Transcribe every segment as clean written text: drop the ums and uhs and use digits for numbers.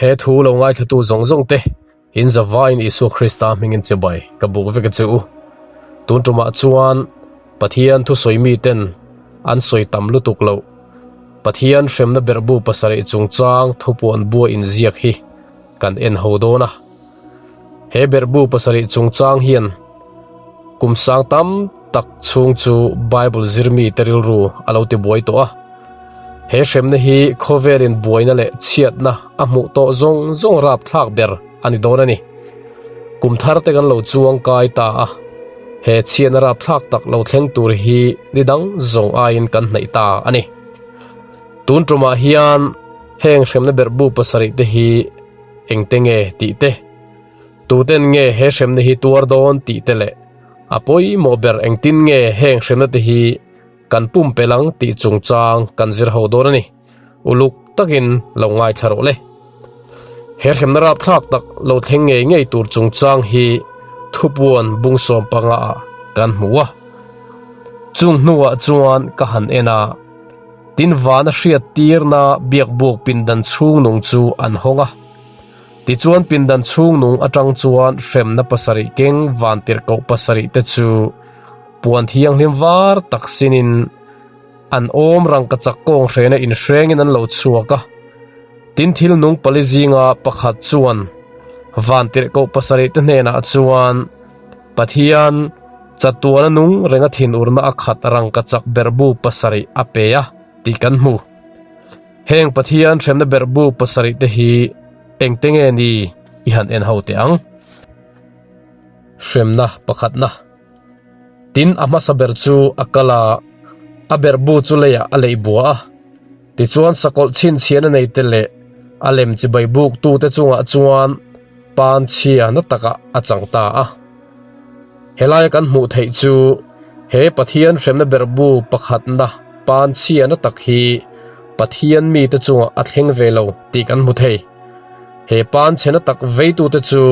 He thu lo ngaithlatu zawng zawng te, in zavaiin Isua Krista hmingin chibai ka buk vek a che u. Tun tumah chuan Pathian thusawi miten an sawi tam lutuk loh Pathian hremna berhbu pasarih chungchang thupuan bua inziak hi kan en ho dawn a. He berhbu pasarih chungchang hian kum sang tam tak chhung chu Bible zirmite rilru a lo tibuai tawh a. He hremna hi khawvelin buaina leh chhiatna a hmuh tawh zawng zawng rapthlak ber a ni dawn a ni. Kum thar te kan lo chuang kai ta a, he chhiatna rapthlak tak lo thleng tur hi ni dang zawng aiin kan hnaih ta a ni. Tun tumah hian heng hremna berhbu pasarih te hi engte nge tih te, tuten nge he hremna hi tuar dawn tih te leh a pawimawh ber engtin nge heng hremna te hi kan pumpelh ang tih chungchang kan zir ho dawn a ni. Uluk takin lo ngaithla rawh le. He hremna rapthlak tak lo thleng ngei ngei tur chungchang hi thupuan bung sawm panga ah kan hmu a. Chung hnuah chuan ka han en a, tin vana hriat tirna biakbuk pindan chhung nung chu an hawng a. Tichuan pindan chhung nung atang chuan hremna pasarih keng vantirhkoh pasarih te chu Puan thianghlim var tak sinin an awm rangkachak kawng hrena inhrengin an lo chhuak a. Tin thil nung pali zinga pakhat chuan vantirhkoh pasarih te hnenah chuan Pathian chatuana nung renga thinurna a khat rangkachak berhbu pasarih a pe a tih kan hmu. Heng Pathian hremna berhbu pasarih te hi engte nge ni i han en ho teh ang. Hremna pakhatna. Tin, a hmasa ber chu a kal a, a berhbu chu leiah a leih bua a. Tichuan sakawlh chhinchhiahna neite leh a lem chibai buktute chungah chuan pan chhia na takah a chang ta a. Helaia kan hmuh theih chu he Pathian hremna berhbu pakhatna pan chhia na tak hi Pathian mite chungah a thleng ve lo tih kan hmu thei. He pan chhe na tak veitute chu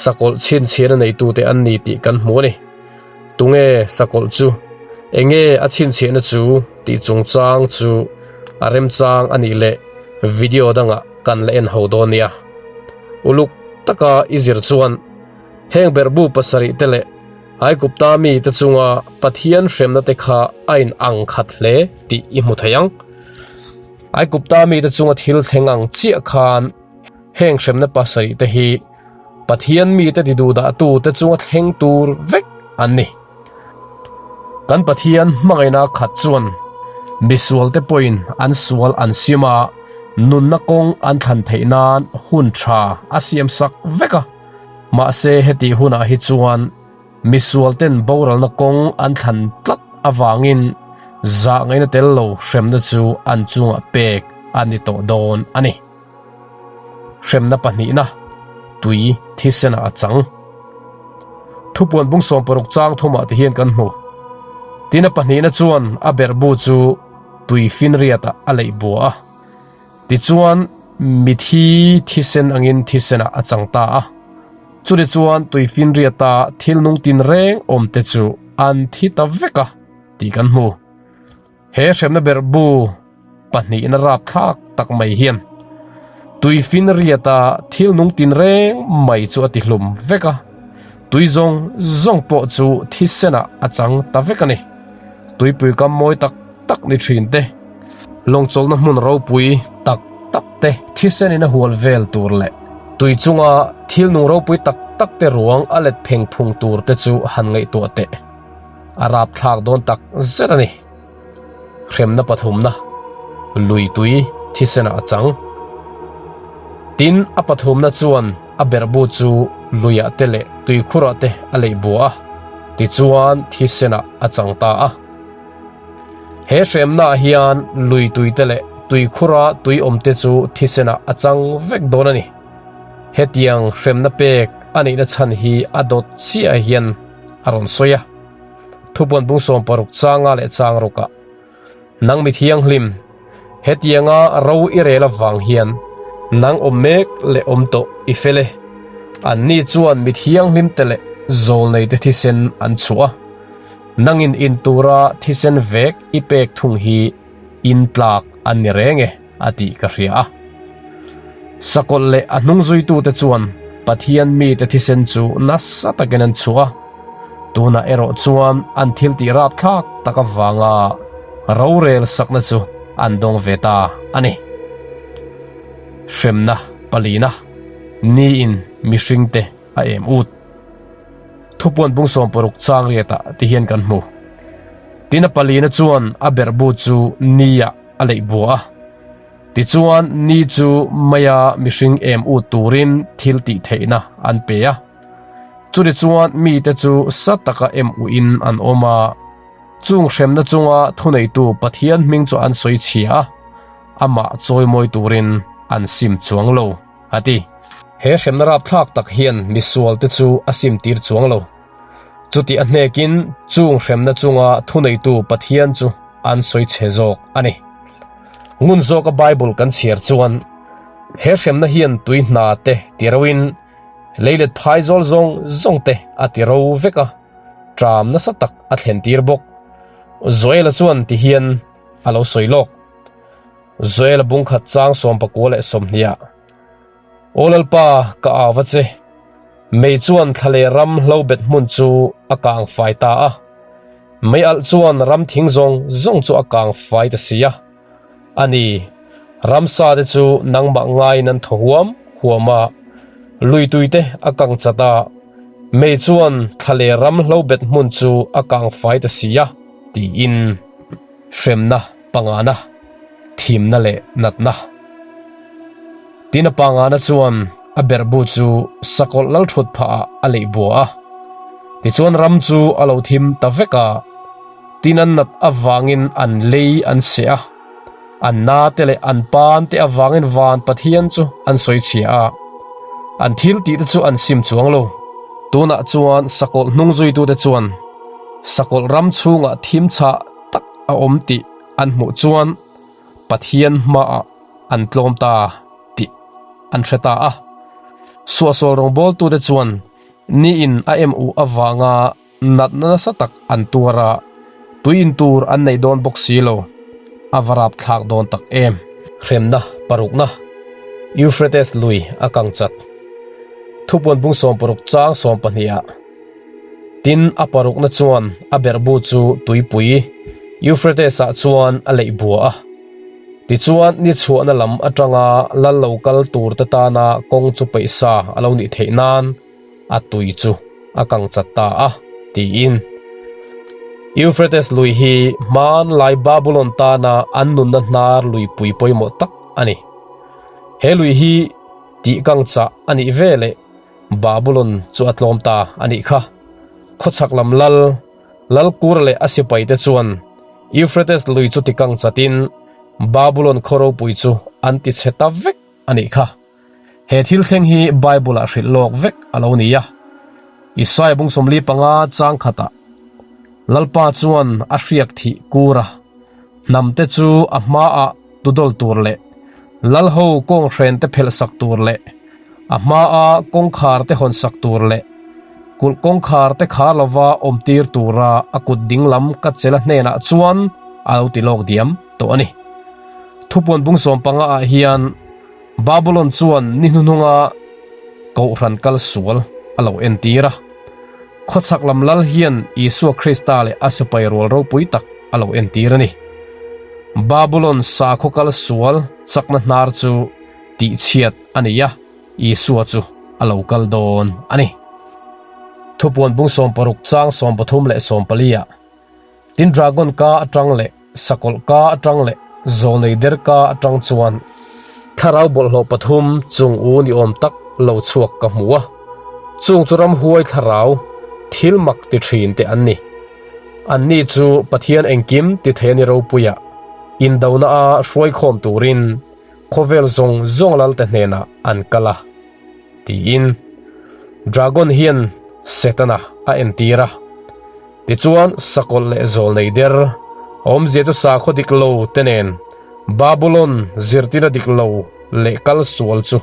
Sakawlh chhinchhiahna neitute an ni tih kan hmu a ni. Tunge sakawlh chu? Enge a chhinchhiahna chu tih chungchang chu a remchang a nih leh video dangah kan la en ho dawn nia. Uluk taka i zir chuan heng berhbu pasarih te leh Aigupta mite chunga Pathian hremna te kha a in ang khat hle tih i hmu thei ang. Aigupta mite chunga thil thleng ang chiah khan Heng hremna pasarih te hi Pathian mite ti duhdahtu te chunga thleng tur vek an ni. Kan Pathian hmangaihna khat chuan misual te pawhin an sual an siam a, nunna kawng an thlan theih nan hun tha a siam sak vek a. Mahse hetih hunah hi chuan misual ten boralna kawng an thlan tlat avangin zahngaihna tel lo hremna chu an chungah pek a ni tawh dawn a ni. Hremna pahnihna, tui thisenah a chang. Thupuan bung 60 chang thumah ti hian kan hmu. Tin a pahnihna chuan a berhbu chu tui finriatah a leih bua a. Tichuan mithi thisen angin thisenah a chang ta a. Chutichuan tui finriata thil nung tinreng awmte chu an thi ta vek a tih kan hmu. He hremna berhbu pahnihna rapthlak tak mai hian tuifinriata thil nung tinreng mai chu a tihlum vek a, tui zawng zawng pawh chu thisenah a chang ta vek a ni. Tuipui kam mawi tak tak ni thin te, lawngchawlhna hmun ropui tak tak te thisenin a hual vel tur leh tui chunga thil nung ropui tak tak te ruang a let pheng phung tur te chu han ngaihtuah teh. A rapthlak dawn tak zet a ni. Hremna pathumna, lui tui thisenah a chang. Tin, a pathumna chuan a berhbu chu luiah te leh tuikhurah te a leih bua a, tichuan thisenah a chang ta a. He hremnaah hian lui tui te leh tuikhura tui awm te chu thisenah a chang vek dawn a ni. Hetiang hremna pek a nihna chhan hi a dawt chiah hian a rawn sawi a. Thupuan bung 60 changa leh chang rukah, Nang mi thianghlim, hetianga ro i rel avang hian nang awm mek leh awm tawh i fel e. Anni chuan mi thianghlim te leh zawlneite thisen an chhuah a, nangin in tura thisen vek i pek thung hi in tlak an ni reng e, a tih ka hria a. Sakawlh leh a hnungzuitute chuan Pathian mite thisen chu nasa takin an chhuah a, tunah erawh chuan an thiltih rapthlak tak avanga rorel sakna chu an dawng ve ta a ni. Hremna palina niin mihringte a em ut. Thupuan bung 60 chang riatah ti hian kan hmu. Tin a palina chuan a berhbu chu niah a leih bua a. Tichuan ni chu maia mihring em ut turin thil tih theihna an pe a. Chutichuan mite chu sa taka em uhin an awm a. Chung hremna chunga thuneitu Pathian hming chu an sawi chhia a, amah chawimawi turin an sim chuang lo, a ti. He hremna rapthlak tak hian misualte chu a simtir chuang lo. Chuti a hnekin chung hremna chunga thuneitu Pathian chu an sawi chhe zawk a ni. Ngun zawka Bible kan chhiar chuan he hremna hian tui hna te ti roin leilet phai zawl zawng zawng te a ti ro vek a, ṭam nasa tak a thlen tir bawk. Joela chuan ti hian a lo sawi lawk. Joela bungkhat chang 19 leh 20 ah, Aw Lalpa, ka au va che. Mei chuan thla leh ram hlobet hmun chu a kang fai ta a. Mei alh chuan ram thing zawng zawng chu a kang fai ta si a. A ni, ramsa te chu nangmah ngaiin an thaw huam huam a, lui tui te a kang chat a, mei chuan thla leh ram hlobet hmun chu a kang fai ta si a, tiin hremna pangana, thimna leh natna. Tin a pangana chuan a berhbu chu sakawlh lal thut phah ah a leih bua a. Tichuan ram chu a lo thim ta vek a, tin an nat avangin an lei an seh a, an na te leh an pan te avangin van Pathian chu an sawi chhia a, an thil tih te chu an sim chuang lo. Tunah chuan sakawlh hnung zuitute chuan sakawlh ram chhungah thim chhah tak a awm tih an hmuh chuan Pathian hmaah an tlawm ta tih an hre ta a. Suahsual rawngbawltute chuan niin a em uh avanga natna nasa tak an tuar a, tui in tur an nei dawn bawk si lo, a va rapthlak dawn tak em! Hremna parukna, Euphrates lui a kang chat. Thupuan bung 60 chang 12 ah. Tin, a parukna chuan a berhbu chu tuipui, Euphrates-ah chuan a leih bua a. Tichuan, ni chhuahna lam atanga lal lo kal turte tana kawng chu peihsa a lo nih theih nan a tui chu a kang chat ta a, tiin. Euphrates lui hi hmanlai Babulon tana an nunna hnar luipui pawimawh tak a ni. He lui hi tihkang chah a nih veleh Babulon chu a tlawm ta a nih kha. Khawchhak lam lal, Lalkur leh a sipaite chuan Euphrates lui chu tikang chatin Babulon khaw ropui chu an ti chhe ta vek a nih kha. He thil thleng hi Bible-ah hrilh lawk vek a lo ni a. Isaiah bung 45 chang khatah Lalpa chuan a hriak thih kur a, hnamte chu a hmaah tudawl tur leh lalho kawnghren te phelh sak tur leh a hmaa kawngkhar te hawn sak tur leh kulh kawngkhar te khar lova awm tir tura a kut dinglam ka chela hnenah chuan a lo ti lawk diam tawh a ni. Thupuan bung 15 ah hian Babulon chuan ni hnuhnunga Kohhran kal sual a lo entir a. Khawchhak lam lal hian Isua Krista leh a sipai rual ropui tak a lo entir a ni. Babulon sakhaw kal sual chakna hnar chu tihchhiat a ni a, Isua chu a lo kal dawn a ni. Thupuan bung 60 chang 13 leh 14 ah, Tin dragon ka atang leh sakawlh ka atang leh zawnei der ka atang chuan thlarau bawlhhlawh pathum chung u ni awm tak lo chhuak ka hmu a, chung chu ramhuai thlarau thil mak ti thin te an ni. Anni chu Pathian engkim ti thei a ni ropuia indona a hruaikhawm turin khawvel zawng zawng lalte hnenah an kal a, tiin Dragon hian Setana a entir a. Tichuan, sakawlh leh zawl nei der, awmzia chu sakhaw dik lo te nen Babulon zirtirna dik lo leh kal sual chu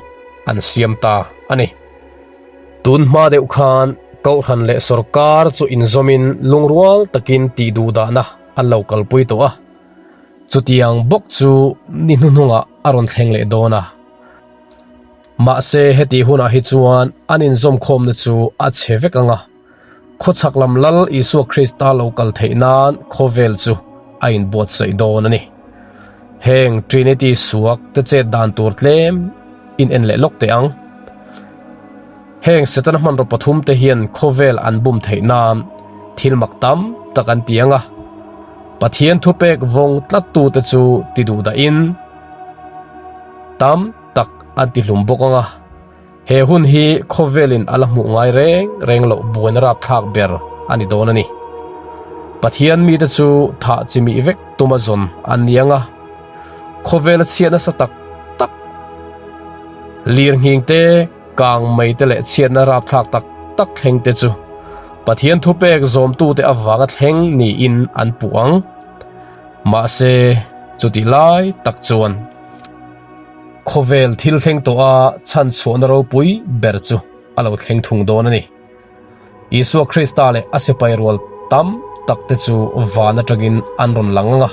an siam ta a ni. Tun hma deuh khan Kohhran leh sawrkar chu inzawmin lungrual takin tihduhdahna an lo kalpui tawh a. Chutiang bawk chu ni hnuhnungah a rawn thleng leh dawn a. Mahse hetih hunah hi chuan an inzawmkhawmna chu a chhe vek ang a, khawchhak lam Lal Isua Krista lo kal theih nan khawvel chu a inbuatsaih dawn a ni. Heng Trinity suak te chet dan tur tlem in en leh lawk teh ang. Heng Setana hmanraw pathum te hian khawvel an bum theih nan thil mak tam tak an ti ang a, Pathian thupek vawng tlattute chu ti duh dahin tam tak an ti hlum bawk ang a, he hun hi khawvelin a la hmuh ngai reng reng loh buaina rapthlak ber a ni dawn a ni. Pathian mite chu thah chimih vek tuma zawn an ni ang a, khawvela chhiat nasa tak tak lirnghing te, kang mai te leh chhiatna rapthlak tak tak thleng te chu Pathian thupek zawmtute avanga thleng niin an puh ang. Mahse, chutih lai tak chuan khawvel thil thleng tawha chhanchhuahna ropui ber chu a lo thleng thung dawn a ni. Isua Krista leh a sipai rual tam tak te chu van atangin an rawn lang ang a,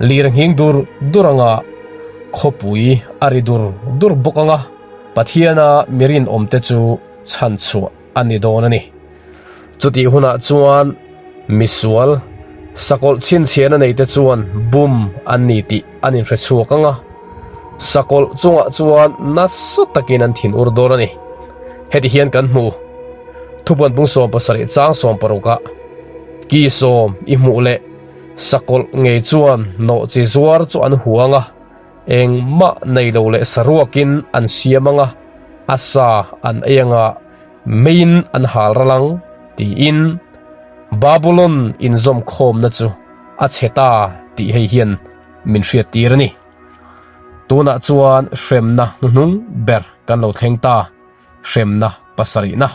lir nghing dur dur ang a, khawpui a ri dur dur bawk ang a, Pathiana mi rinawmte chu chhanchhuah a ni dawn a ni. Chutih hunah chuan misual, sakawlh chhinchhiahna neite chuan bum an ni tih an inhre chhuak ang a, sakawlh chungah chuan nasa takin an thin ur dawn a ni. Heti hian kan hmu, Thupuan pung 70 chang 60 ah ki sawm i hmuh leh sakawlh ngei chuan nawhchi zuar chu an hu ang a, engmah nei lo leh saruakin an siam ang a, a sa an ei ang a, meiin an hal ral ang, tiin Babulon inzawmkhawmna chu a chhe ta tih hei hian min hriattir a ni. Tunah chuan hremna hnuhnung ber kan lo thleng ta, hremna pasarihna.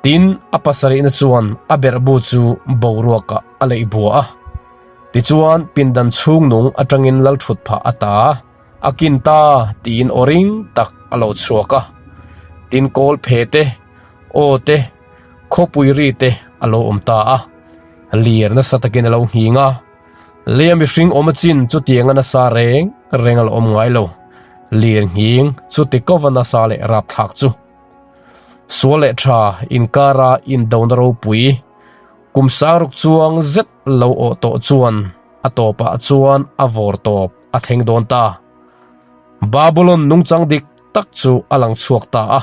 Tin, a pasarihna chuan a berhbu chu boruakah a leih bua a. Tichuan, pindan chhungnung atangin lalthutphah a ta. A kin ta tiin aw ring tak a lo chhuak a, tin kawl phe te, aw te, khawpui ri te a lo awm ta a, lir nasa takin a lo nghing a, leia mihring awm a chin chutianga nasa reng reng a lo awm ngai lo, lir nghing chuti kova nasa leh rapthlak chu. Sual leh tha inkara indona ropui kum sangruk chuang zet lo awh tawh chuan a tawpah chuan a vawr tawp a thleng dawn ta. Babulon nungchang dik tak chu a lang chhuak ta a,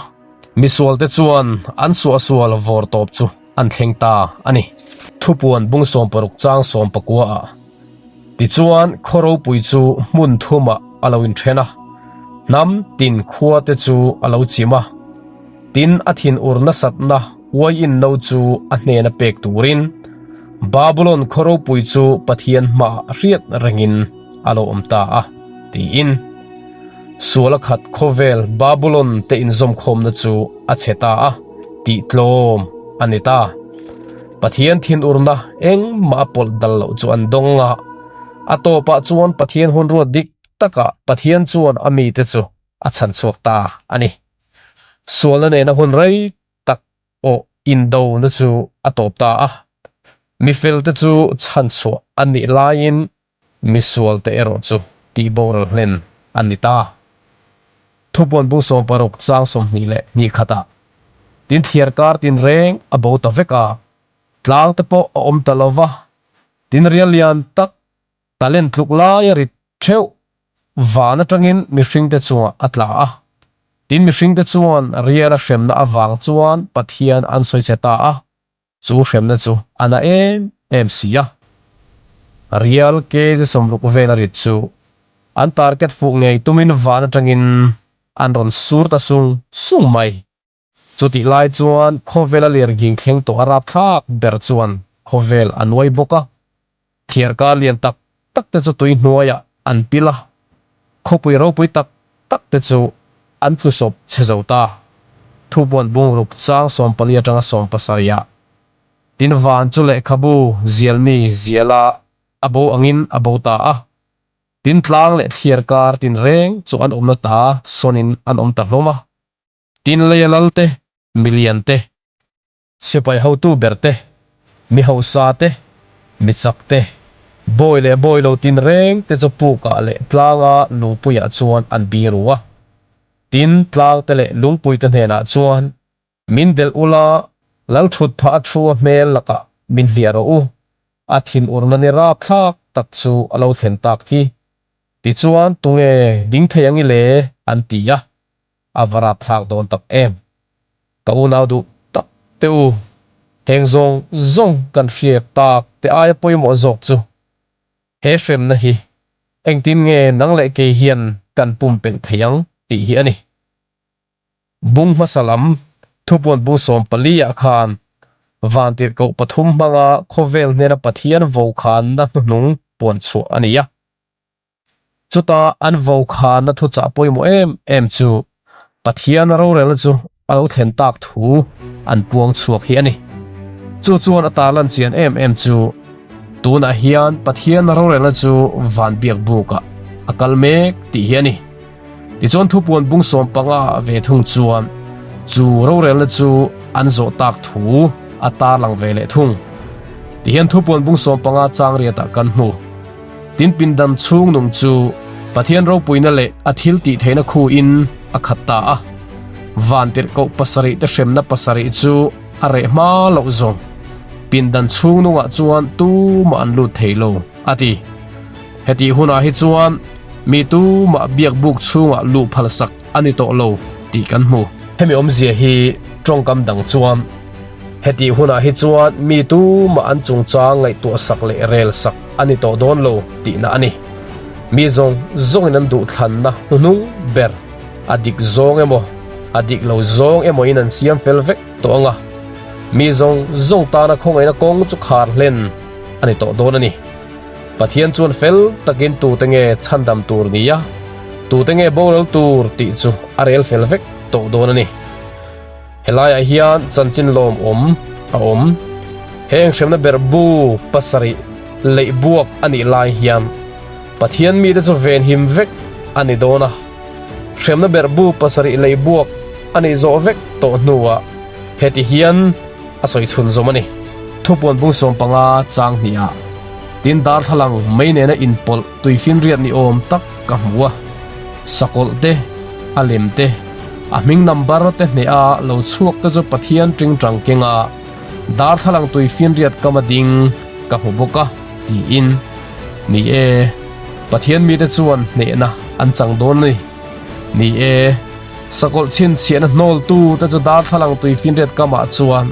misualte chuan an suahsual vawr tawp chu an thleng ta a ni. Thupuan bung 60 chang 19 ah tichuan khaw ropui chu hmun thumah a lo inthen a, hnam tin khua te chu a lo chim a, tin a thinur nasatna uaiin no chu a hnena pek turin Babulon khaw ropui chu Pathian hmaah hriat rengin a lo awm ta a, tiin. Suala khat khawvel Babulon te inzawmkhawmna chu a chhe ta a, tih tlawm a ni ta. Pathian thinurna engmah a pawlh dal loh chu an dawng a, a tawpah chuan Pathian hun ruat dik takah Pathian chuan a mite chu a chhan chhuak ta a ni. Sualna nena hun rei tak pawh indona chu a tawp ta a, mifelte chu chhanchhuah an nih laiin misualte erawh chu tihboral hlen an ni ta. Thupuan bung 60 chang 22 khatah tin thliarkar tinreng a bo ta vek a, tlangte pawh a awm ta lo va, tin rial lian tak Talent tluk laia rit theuh van atangin mihringte chungah a tla a. Tin mihringte chuan riala hremna avang chuan Pathian an sawi che ta a, chu hremna chu a na em em si a. Rial kg 60 vela rit chu an target fuh ngei tumin van atangin an rawn sur ta sung sung mai. Chutih lai chuan khawvela lirnghing thleng tawh a rapthlak ber chuan khawvel a nuai bawk a, thliarkar lian tak tak te chu tui hnuaiah an pil a, khawpui ropui tak tak te chu an tlusawp chhe zo ta. Thupuan bungruk chang 14 atanga 70 ah tin van chu lehkhabu zialmi ziala a bo angin a bo ta a. Tin tlang leh thliarkar tinreng chu an awmna ta sawnin an awm ta hlawm a. Tin leia lal te, milian te, sipai hotu ber te, mi hausa te, mi chak te, bawi leh bawi lo tin reng te chu pukah leh tlanga lupuiah chuan an biru a. Tin, tlangte leh lungpuite hnenah chuan, Min delh ula, lal thut phah a thu a hmel lakah min hliah rawh u, a thinurna ni rapthlak tak chu a lo thlen tak hi. Tichuan, tunge ding thei ang i le? an ti a, a va rapthlak dawn tak em. Ka unau duh tak te u, heng zawng zawng kan hriat tak te aia pawimawh zawk chu he hremna hi engtin nge nang leh kei hian kan pumpelh thei ang tih hi a ni. Bung hmasa lam thupuan bung 14 ah khan vantirhkoh pathum hmanga khawvel hnena Pathian vokhanna hnuhnung puan chhuah a ni a. Chuta an vokhanna thuchah pawimawh em em chu Pathian rorelna chu a lo thlen tak thu an puang chhuak hi a ni. Chu chuan a tarlan chian em em chu tunah hian Pathian rorelna chu van biak bukah a kal mek tih hi a ni. Tichuan thupuan bung 15 ah ve thung chuan chu rorelna chu an zawh tak thu a tarlang ve leh thung. Tihian thupuan bung 15 chang riatah kan hmu. Tin pindan chhung nung chu Pathian ropuina leh a thil tih theihna khuin a khat ta a. Van tirhkoh pasarih te hremna pasarih chu a reh hma loh zawng. Pindan chhung nungah chuan tumah an lut thei lo, a ti. Hetih hunah hi chuan mi tumah biak buk chhungah luh phalsak a ni tawh lo tih kan hmu. Hemi awmzia hi tawngkam dang chuan hetih hunah hi chuan mi tumah an chungchang ngaihtuah sak leh rel sak a ni tawh dawn lo tihna a ni. Mi zawng zawngin an duhthlanna hnuhnung ber a dik zawng emaw a dik lo zawng emawin an siam fel vek tawh ang a, mi zawng zawng tana khawngaihna kawng chu khar hlen a ni tawh dawn a ni. Pathian chuan fel takin tute nge chhandam tur ni a, tute nge boral tur tih chu a rel fel vek tawh dawn a ni. Helaiah hian chanchin lawmawm a awm. Heng hremna ber bu pasarih leih buak a nih lai hian Pathian mite chu venhim vek a ni dawn a. Hremna ber bu pasarih leih buak a nih zawh vek tawh hnuah heti hian a sawi chhun zawm a ni. Thupuan bung 15 chang hniah tin darthlalang mei nena inpawlh tuifinriat ni awm tak ka hmu a, sakawlh te, a lem te, a hming number te hneha lo chhuak te chu Pathian tingtang kenga darthlalang tuifinriat kama ding ka hmu bawk a, tiin. Ni e, Pathian mite chuan hnehna an chang dawn a ni. Ni e. Sakawlh chhinchhiahna hnawltu te chu darthlalang tuifinriat kamah chuan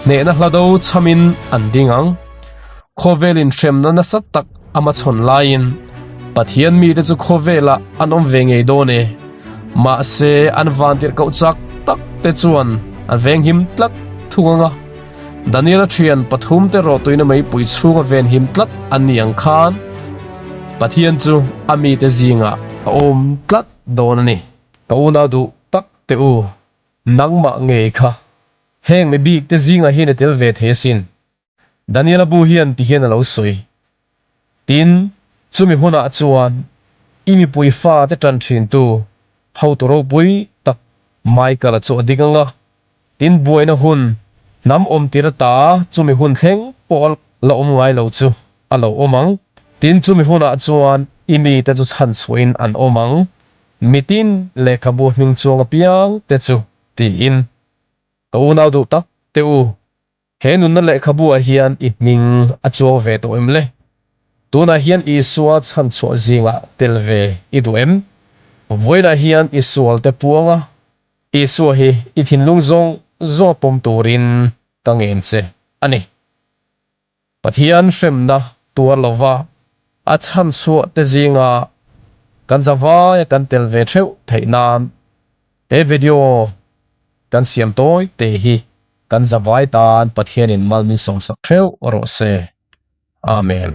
hnehna hla do chhamin an ding ang. Khawvel inhremna nasa tak a hmachhawn laiin Pathian mite chu khawvelah an awm ve ngei dawn e. Mahse an vantirhkoh chak tak te chuan an venghim tlat thung ang a. Daniela thian pathum te rawhtuina meipui chhunga venhim tlat an ni ang khan Pathian chu a mite zingah a awm tlat dawn a ni. Ka unau duh tak teh u, nangmah ngei kha heng mi bik te zingah hian i tel ve thei asin. Daniela bu hian ti hian a lo sawi. Tin, chumi hunah chuan i mipui fate tan thintu hotu ropui tak Michael-a chu a ding ang a, Tin buaina hun hnam awm tir ata chumi hun thleng pawh la awm ngai lo chu a lo awm ang. Tin chumi hunah chuan i mite chu chhan chhuahin an awm ang, mitin lehkhabu hming chuang apiang te chu tiin. Ka unau duh tak te u, he nunna lehkhabu ah hian i hming a chuang ve tawh em le? Tunah hian Isua chhan chhuah zingah tel ve i duh em? Vawiinah hian i sualte puanga Isua hi i thinlung zawng zawng pawm turin ka ngen che a ni. Pathian hremna tuar lova a chhanchhuah te zinga kan zavaia kan tel ve theuh theih nan he video kan siam tawi te hi kan zavai tan Pathianin mal min sawmsak theuh rawh se. Amen.